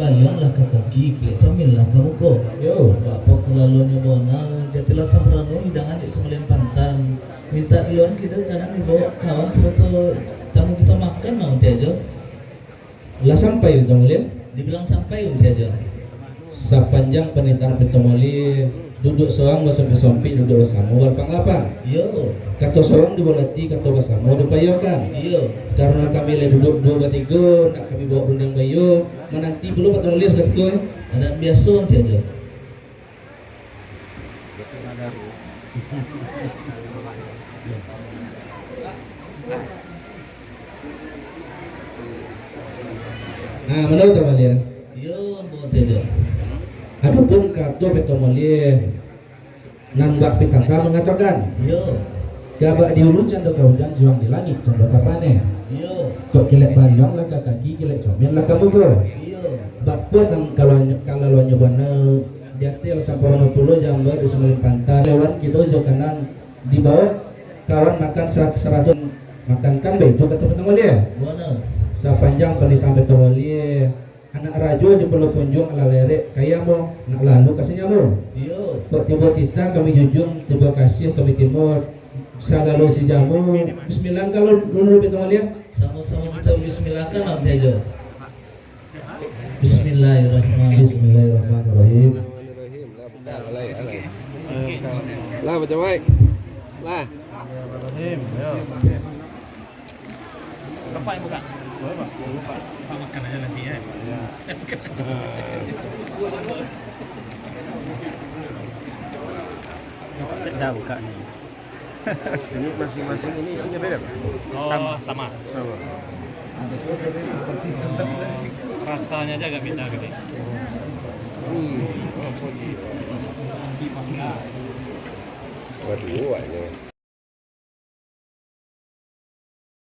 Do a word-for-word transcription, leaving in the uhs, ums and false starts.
Baliang lah ka kaki, kilek comel lah ka muko. Yo. Bapak kalaluannyo bana, jati lah samparano hidangan dek sumalian pantan. Mintak iluan kito kanan dibaok kawan sarato tamu kito makan, Bang Tiajo. Lah sampai, Bang Tiajo? Dibilang sampai, Bang Tiajo. Sapanjang panitahan Peto Malie, duduak sorang basompik-sompik, duduak basamo balapang-lapang. Iyo. Kato sorang dibolati, kato basamo dipayokan. Iyo. Karano kami lah duduak duo batigo, nak kami baok rundang baiyo, mananti pulo Peto Malie sakutiko. Adat biaso, Bang Tiajo. Nah, mano Peto Malie? Iyo, Bang Tiajo. Adopun kato Peto Malie, nan bak pitaka mangatokan, iyo, gabak di ulu cando ka ujan, juang di langik cando ka paneh. Iyo. Kok kilek baliang lah ka kaki, kilek comel lah ka muko. Iyo. Bak puak nan kalaluannyo, kalaluannyo bana, di ateh lah samparano pulo jamba di sumalian pantan. Iluan kito jo kanan dibaok kawan makan sa-, sarato makan kan, baitu kato Peto Malie. Bana. Sapanjang panitahan Peto Malie, anak rajo di Pulau Punjuang lah lerek ka iyamo, nak lalu ka sinyamo. Iyo. Kok tibo titah kami junjuang, tibo kasiah kami timbo, sagalo sijamu. Bismillah kalau dulu Peto Malie. Samo-samo kito bismillahkan, Bang Tiajo. Bismillahirrahmanirrahim. Bismillahirrahmanirrahim. Lah, macam baik. Lah. Bismillahirrahmanirrahim. Yo. Bapak yang buka. Boleh, Pak. Boleh, Pak. Pak makan aja nanti, ya. Ya. Saya dah buka ni. Ini masing-masing ini isinya beda, Pak? Oh, sama. Sama. Rasanya aja agak beda gitu. Hmm. Nasi bangga. Waduh, awaknya.